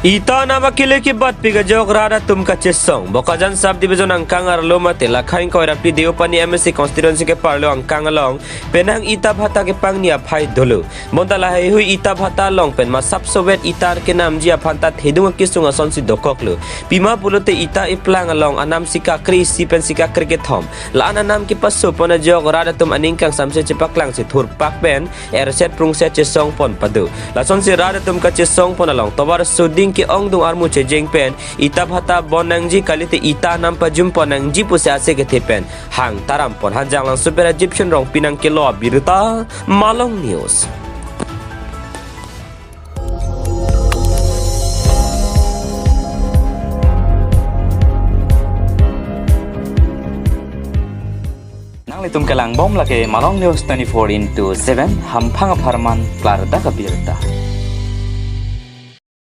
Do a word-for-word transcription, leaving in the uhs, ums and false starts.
Ita anam akele kebatpik ajok rat atum kachesong. Bokajan Sub Division angkang arlo mate lakhai ingkoi ra phli Deopani M A C constituency keparlo angkang along penang ita bhata kepangni aphai dolo. Bonta lahaihui ita bhata along pen masap sovet ita kenamji aphan ta thedung akesung asonsi dokoklo. Pima pulote ita eplang along anam si kakre isi pensi kakre kethom. La-an anam kepasopon ajok rat atum aning kangsamse chepaklangsi thurpak pen erset prungset chesongpon pado. Lasonsi rat atum kachesongpon along tovar suding ke-ongdung armu chejeng pen ita bhata bon nangji kalite ita anam pajumpon nangji pusi ase kethe pen hang tarampon. Hanjanglangso pen Egyptian Rongpi nangkelo abirta, Malong News. Nanglitum kelangbom lake Malong News twenty-four into seven, hamphang apharman klardak abirta.